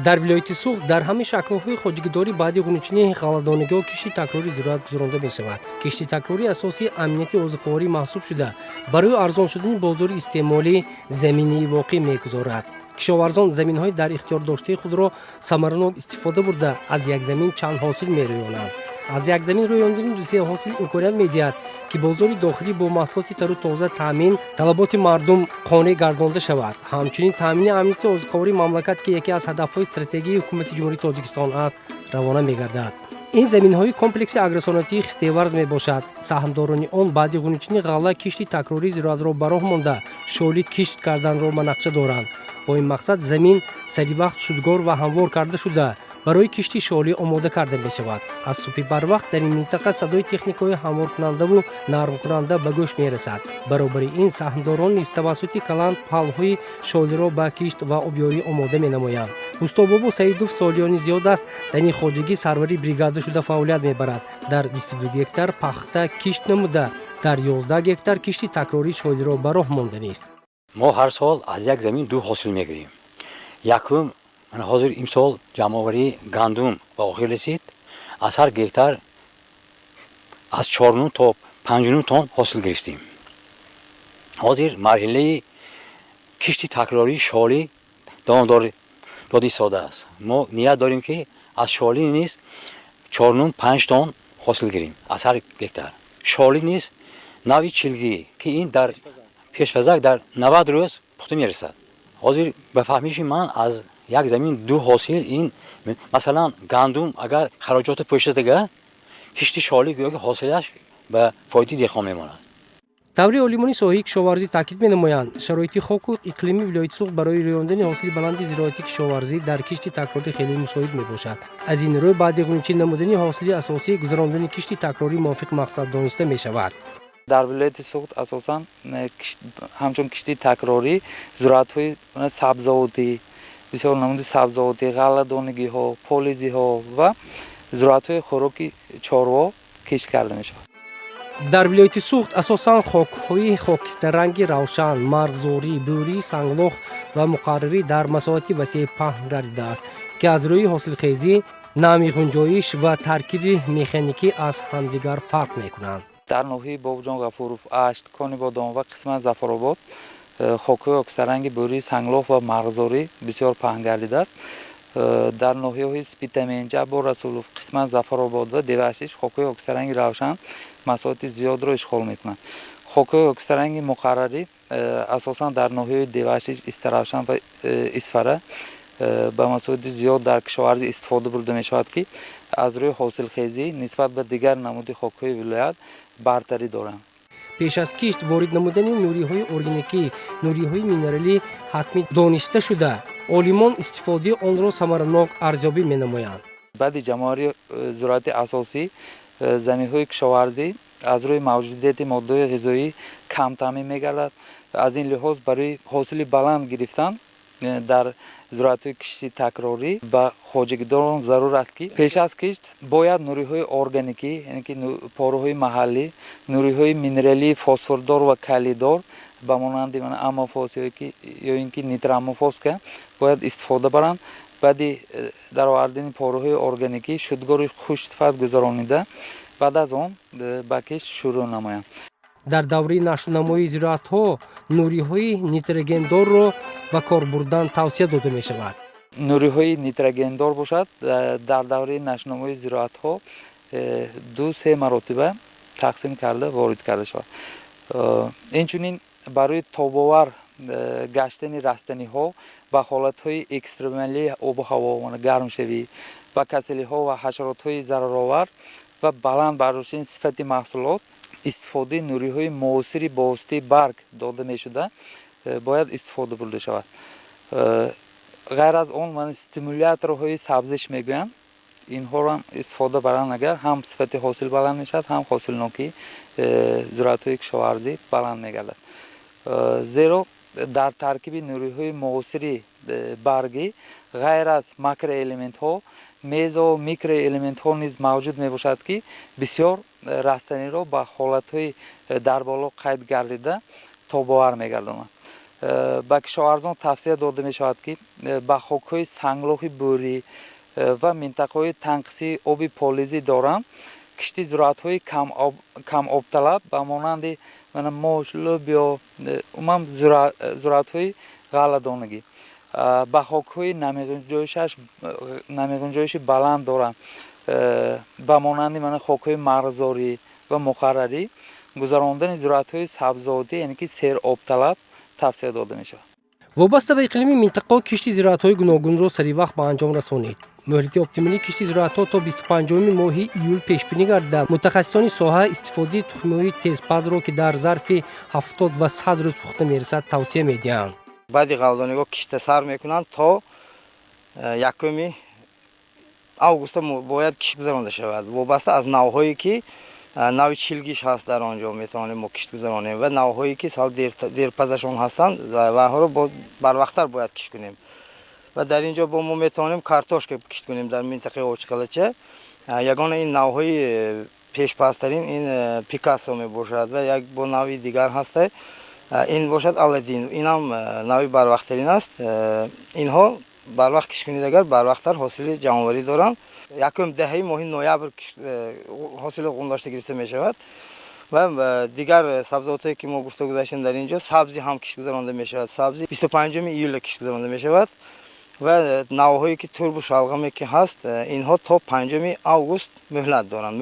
Дар вилояти Суғд дар ҳамаи шаклҳои хоҷагидорӣ баъди ғунчинии ғалладонагиҳо кишти такрории зироат гузаронда мешавад. Кишти такрорӣ асоси амнияти озуқаворӣ маҳсуб шуда, барои арзон шудани бозори истеъмолӣ заминаи воқеъ мегузорад. Кишоварзон заминҳои дар ихтиёр доштаи худро самаранок истифода бурда, аз як замин чанд ҳосил мерӯёнанд. Аз як замин рӯёндани дусе ҳосил имконият медиҳад, ки бозори дохилӣ бо маҳсулоти тару тоза таъмин, талаботи мардум қонеъ гардонда шавад. Ҳамчунин таъмини амнияти озуқавории мамлакат, ки яке аз ҳадафҳои стратегии ҳукумати Ҷумҳурии Тоҷикистон аст, равона мегардад. Ин заминҳои комплекси агросаноатии Хистеварз мебошад. Саҳмдорони он баъди ғунчини ғалла кишти такрории зироатро ба роҳ монда, шолӣ кишт карданро ба нақша доранд. Бо ин мақсад замин саривақт шудгор ва ҳамвор карда шуда, барои кишти шолӣ омода карда мешавад. Аз субҳи барвақт дар ин минтақа садои техникаҳои ҳамворкунандаву нармкунанда ба гӯш мерасад. Баробари ин саҳмдорон низ тавассути каланд палҳои шолиро ба кишт ва обёрӣ омода менамоянд. Устобобо Саидов солиёни зиёд аст дар ин хоҷагӣ сарвари бригада шуда фаъолият мебарад. Дар 22 гектар пахта кишт намуда, дар 11 гектар кишти такрории шолиро ба роҳ монданист. Мо ҳар сол аз як замин ду ҳосил мегирем. Якум, мана ҳозир имсол ҷамъоварии гандум ба охир расид. Аз ҳар гектар аз 4,5 то 5,5 тонн ҳосил гирифтем. Ҳозир марҳилаи кишти такрории шолӣ давом дода истодааст. Мо ният дорем, ки аз шолӣ низ 4,5, 5 тонн ҳосил гирем аз ҳар гектар. Шолӣ низ нави чилгӣ, ки ин дар пешпазак дар 90 рӯз пухта мерасад. Ҳозир, ба фаҳмиши ман, аз як замин ду ҳосил, ин масалан гандум агар хароҷотро пӯшидага, кишти шолӣ гӯё ки ҳосилаш ба фоидаи деҳқон мемонад. Таври олимони соҳаи кишоварзӣ таъкид менамоянд, шароити хоку иқлими вилояти Суғд барои рӯёндани ҳосили баланди зироати кишоварзӣ дар кишти такрорӣ хеле мусоид мебошад. Аз ин рӯ баъди ғунчин намудани ҳосили асосӣ гузарондани кишти такрорӣ мувофиқи мақсад дониста мешавад. Дар вилояти Суғд асосан ҳамчун кишти такрорӣ зироатҳои сабзавотӣ, бисёр намуди сабзавотӣ, ғалладонагиҳо, полизиҳо ва зироатҳои хӯроки чорво кишт карда мешавад. Дар вилояти Суғд асосан хокҳои хокистарранги равшан, марғзорӣ, бӯрии санглох ва муқаррарӣ дар масоҳати васеъ паҳн гардидааст, ки аз рӯи ҳосилхезӣ, намӣ, ғунҷоиш ва таркиби механикӣ аз ҳамдигар фарқ мекунанд. Дар ноҳияи Бобоҷон Ғафуров, Ашт, Конибодом ва қисман Зафаробод хокҳои хокистарранги бӯрии санглох ва марғзорӣ бисёр паҳн гардидааст. Дар ноҳияҳои Спитамен, Ҷаббор Расулов, қисман Зафаробод ва Деваштич хокҳои хокистарранги равшан масоҳати зиёдро ишғол мекунанд. Хокҳои хокистарранги муқаррарӣ асосан дар ноҳияҳои Деваштич, Истаравшан ва Исфара ба масоҳати зиёд дар кишоварзӣ истифода бурда мешавад, ки аз рӯи ҳосилхезӣ нисбат ба дигар намуди хокҳои вилоят бартарӣ доранд. Пеш аз кишт ворид намудани нуриҳои органикӣ, нуриҳои минералӣ ҳатмӣ дониста шуда, олимон истифодаи онро самаранок арзёбӣ менамоянд. Баъди ҷамъоварии зироати асосӣ заминҳои кишоварзӣ аз рӯи мавҷудияти моддаҳои ғизоӣ кам таъмин мегардад. Аз ин лиҳоз барои ҳосили баланд гирифтан дар зироатҳои кишти такрорӣ ба хоҷагидорон зарур аст, ки пеш аз кишт бояд нуриҳои органикӣ, яъне ки порӯҳои маҳаллӣ, нуриҳои минералии фосфордор ва калийдор ба монанди аммофос ё ин ки нитроаммофоска бояд истифода баранд. Баъди даровардани порӯҳои органикӣ шудгори хушсифат гузаронида, баъд аз он ба кишт шурӯъ намоянд. Дар давраи нашъунамоии зироатҳо нуриҳои нитрогендорро ба кор бурдан тавсия дода мешавад. Нуриҳои нитрогендор бошад, дар давраи нашъунамоии зироатҳо ду се маротиба тақсим карда ворид карда шавад. Инчунин барои тобовар гаштани растаниҳо ба ҳолатҳои экстремалии обу ҳаво, гармшавӣ, ба касалиҳо ва ҳашаротҳои зараровар ва баланд бардоштани сифати маҳсулот истифодаи нуриҳои муосири бо воситаи барг дода мешуда бояд истифода бурда шавад. Ғайр аз он, стимуляторҳои сабзиш мегӯянд, инҳоро истифода баранд агар, ҳам сифати ҳосил баланд мешавад, ҳам ҳосилнокии зироатҳои кишоварзӣ баланд мегардад, зеро дар таркиби нуриҳои муосири баргӣ ғайр аз макроэлементҳо мезо микроэлементҳо низ мавҷуд мебошад, ки бисёр растаниро ба ҳолатҳои дар боло қайд гардида тобовар мегардонад. Ба кишоварзон тавсия дода мешавад, ки ба хокҳои санглохи бӯрӣ ва минтақаҳои танқисии оби полизӣ доранд, кишти зироатҳои камобталаб ба монанди мош, лӯбиё, умуман зироатҳои ғалладонагӣ, ба хокҳои намиғунҷоиши баланд доранд, ба монанди мана хокҳои марғзорӣ ва муқаррарӣ, гузарондани зироатҳои сабзодӣ, яъне ки серобталаб тавсия дода мешавад. Вобаста ба иқлими минтақа кишти зироатҳои гуногунро саривақт ба анҷом расонед. Муҳлати оптималии кишти зироатҳо то 25-уми моҳи июл пешбинӣ гардида, мутахассисони соҳа истифодаи тухмиҳои тезпазро, ки дар зарфи 70 ва 100 рӯз пухта мерасад, тавсия медиҳанд. Баъди ғалладонагиҳо кишта сар мекунанд, то 1-уми августа бояд кишт гузаронда шавад. Вобаста аз навъҳое, ки нави чилгиш ҳаст, дар он ҷо метавонем мо кишт гузаронем ва навъҳое, ки сал дерпазашон ҳастанд, ваҳоро барвақттар бояд кишт кунем. Ва дар ин ҷо бо мо метавонем картошка кишт кунем. Дар минтақаи Очқалача ягона ин навъҳои пешпазтарин ин Пикассо мебошад ва як бо нави дигар ҳаста, ин бошад Аладдин. Инам нави барвақттарин аст. Инҳо барвақт кишт кунед агар, барвақттар ҳосили ҷамъоварӣ доранд. Якум даҳаи моҳи ноябр ҳосили ғундошта гирифта мешавад. Ва дигар сабзавотое, ки мо гуфта гузаштем, дар ин ҷо сабзӣ ҳам кишт гузаронда мешавад. Сабзӣ 25-уми июля кишт гузаронда мешавад. Ва навъҳое, ки турбу шалғаме ки ҳаст, инҳо то 5-уми август муҳлат доранд,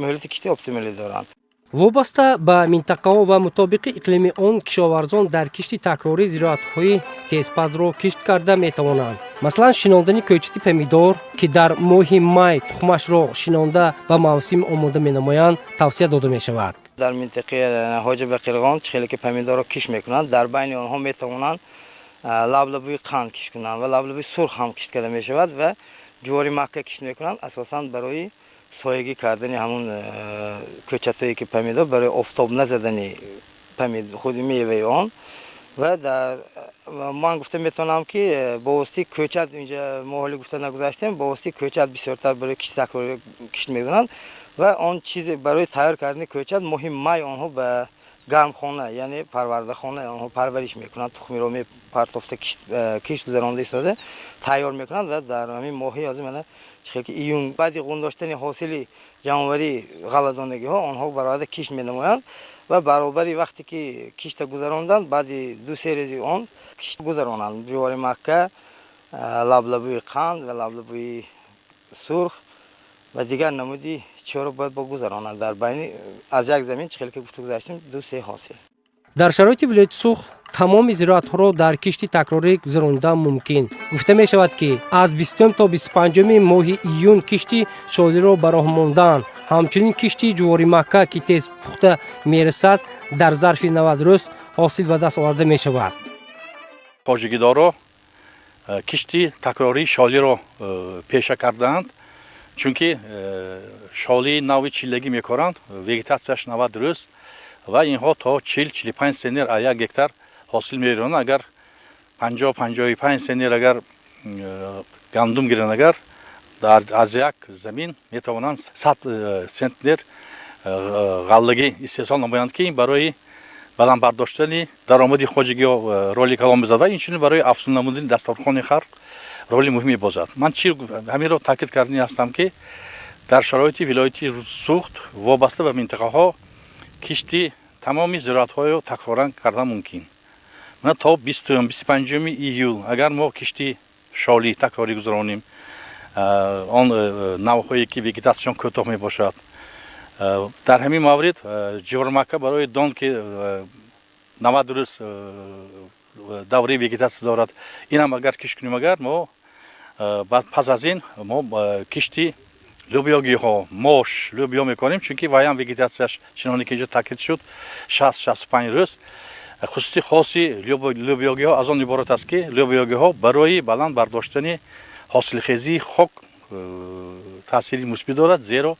муҳлати кишти оптималӣ доранд. Вобаста ба минтақаҳо ва мутобиқи иқлими он кишоварзон дар кишти такрорӣ зироатҳои тезпазро кишт карда метавонанд. Масалан, шинондани кӯчати помидор, ки дар моҳи май тухмашро шинонда ба мавсим омода менамоянд, тавсия дода мешавад. Дар минтақаи Ҳоҷи Бақирғон хеле ки помидорро кишт мекунанд, дар байни онҳо метавонанд лаблабӯи қанд кишт кунанд ва лаблабӯи сурх ҳам кишт карда мешавад ва ҷувори макка кишт мекунанд, асосан барои соягӣ кардани ҳамун кӯчатое, ки помидор, барои офтоб назадани худи меваи он. Ва дар ман гуфта метавонам, ки бо воситаи кӯчат, инҷа мо ҳоле гуфта нагузаштем, бо воситаи кӯчат бисёртар барои кишти такрорӣ кишт мекунанд. Ва он чизе барои тайёр кардани кӯчат моҳи май онҳо ба гармхона, яъне парвардахона, онҳо парвариш мекунанд, тухмиро мепартофта, кишт гузаронда истода тайёр мекунанд. Ва дар ҳамин моҳи ҳозир, мана чихел ки июн, баъди ғундоштани ҳосили ҷамъоварии ғалладонагиҳо, онҳо бароварда кишт менамоянд ва баробари вақте ки кишта гузаронданд, баъди 2-се рӯзи он кишт гузаронанд ҷувори макка, лаблабӯи қанд ва лаблабӯи сурх ва дигар намуди чиҳоро бояд бо гузаронанд. Дар байни аз як замин, чӣ хеле ки гуфта гузаштем, 2-се ҳосил. Дар шароити вилояти Суғд тамоми зироатҳоро дар кишти такрорӣ гузаронидан мумкин. Гуфта мешавад, ки аз 20 то 25-уми моҳи июн кишти шолиро ба роҳ мондаанд. Ҳамчунин кишти ҷуворимакка, ки тез пухта мерасад, дар зарфи 90 рӯз ҳосил ба даст оварда мешавад. Хоҷагидоро кишти такрории шолиро пеша кардаанд, чунки шолии нави чиллагӣ мекоранд, вегетатсияш 90 рӯз ва инҳо то 40-45 центнер аз як гектар ҳосил меёранд. Агар 50-55 центнер агар гандум гиранд, агар аз як замин метавонанд 100 центнер ғаллагӣ истеҳсол намоянд, ки ин барои баланд бардоштани даромади хоҷагиҳо роли калон мебозад ва инчунин барои афзун намудани дастархони халқ роли муҳим мебозад. Ман чи ҳаминро таъкид кардани ҳастам, ки дар шароити вилояти Суғд вобаста ба минтақаҳо кишти тамоми зироатҳоро такроран кардан мумкин. Мана, то 25-уми июл агар мо кишти шолӣ такрорӣ гузаронем, он навъҳое, ки вегетатсияшон кӯтоҳ мебошад, дар ҳамин маврид ҷуворимакка барои дон, ки 90 рӯз давраи вегетатсия дорад, инам агар кишт кунем, агар мо пас аз ин мо кишти лӯбиёгиҳо, мош, лӯбиё мекорем, чунки вайам вегетатсияш, чуноне ки инҷо таъкид шуд, 60-65 рӯз. Хусусияти хоси лӯбиёгиҳо аз он иборат аст, ки лӯбиёгиҳо барои баланд бардоштани ҳосилхезии хок таъсири мусбӣ дорад, зеро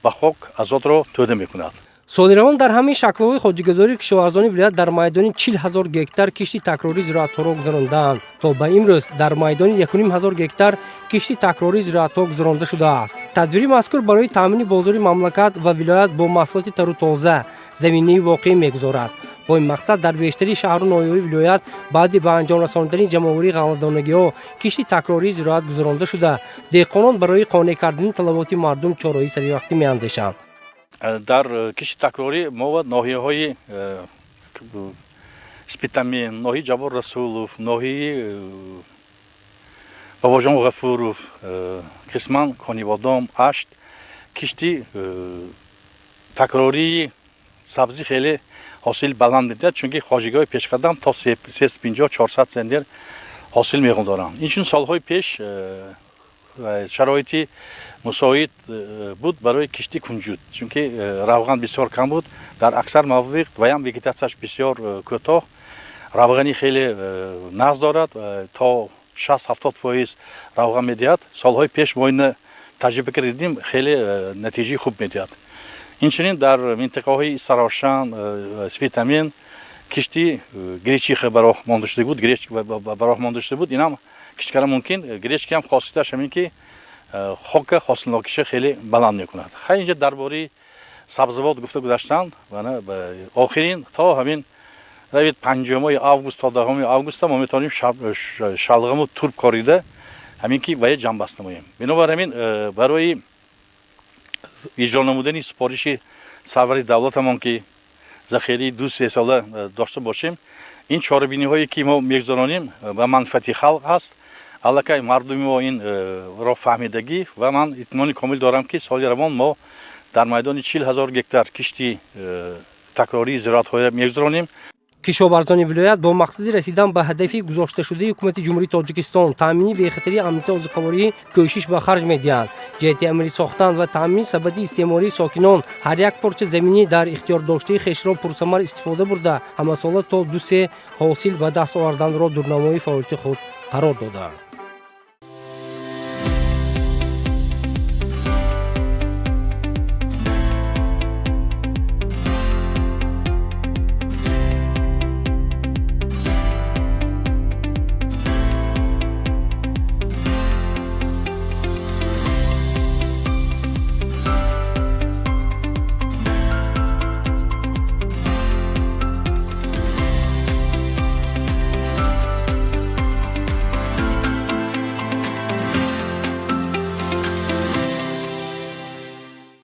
ба хок азотро тӯда мекунад. Соли равон дар ҳамин шаклҳои хоҷагидории кишоварзони вилоят дар майдони 40 000 гектар кишти такрории зироатҳоро гузарондаанд. То ба имрӯз дар майдони 1,5 ҳазор гектар кишти такрории зироатҳо гузаронда шудааст. Тадбири мазкур барои таъмини бозори мамлакат ва вилоят бо маҳсулоти тару тоза заминаи воқеӣ мегузорад. Бо ин мақсад дар бештари шаҳру ноҳияҳои вилоят баъди ба анҷом расонидани ҷамъоварии ғалладонагиҳо кишти такрории зироат гузаронда шуда, деҳқонон барои қонеъ кардани талаботи мардум чораҳои саривақтӣ меандешанд. Дар кишти такрорӣ мо ноҳияҳои Спитамен, ноҳияи Ҷаббор Расулов, ноҳияи Бобоҷон Ғафуров, қисман Конибодом, Ашт кишти такрории сабзӣ хеле ҳосил баланд медиҳад, чунки хоҷагиҳои пешқадам то 350-400 центнер ҳосил меғундоранд. Инчунин солҳои пеш шароити мусоид буд барои кишти кунҷуд, чунки равған бисёр кам буд дар аксар мавриқ, ваям вегетатсияш бисёр кӯтоҳ, равғани хеле нағз дорад, то 60-70% равған медиҳад. Солҳои пеш мо ина таҷриба карда дидем, хеле натиҷаи хуб медиҳад. Инчунин дар минтақаҳои Истаравшан, Спитамен кишти гречиха ба роҳ монда шуда буд, гречка ба роҳ монда шуда буд. Инам кишт кардан мумкин. Гречка ҳам хосияташ ҳамин ки хока ҳосилнокиша хеле баланд мекунад. Хай, инҷа дар бораи сабзавот гуфта гузаштанд. Охирин то ҳамин равид 5-уми август то 10-уми августа мо метавонем шалғаму турб корида, ҳамин ки вая ҷамъбаст намоем. Бинобар ҳамин, барои иҷро намудани супориши сарвари давлатамон, ки захираи 2-3 сола дошта бошем, ин чорабиниҳое ки мо мегузаронем, ба манфиати халқ ҳаст. Аллакай мардуми мо инро фаҳмидагӣ ва ман итминони комил дорам, ки соли равон мо дар майдони 40 000 гектар кишти такрории зироатҳоя мегузаронем. Кишоварзони вилоят бо мақсади расидан ба ҳадафи гузошташудаи ҳукумати Ҷумҳурии Тоҷикистон, таъмини бехатарии амнияти озуқаворӣ, кӯшиш ба харҷ медиҳанд. Ҷиҳати амалӣ сохтан ва таъмини сабади истеъмолии сокинон ҳар як порча заминӣ дар ихтиёрдоштаи хешро пурсамар истифода бурда, ҳамасола то 2-се ҳосил ба даст оварданро дурнамои фаъолияти худ қарор додаанд.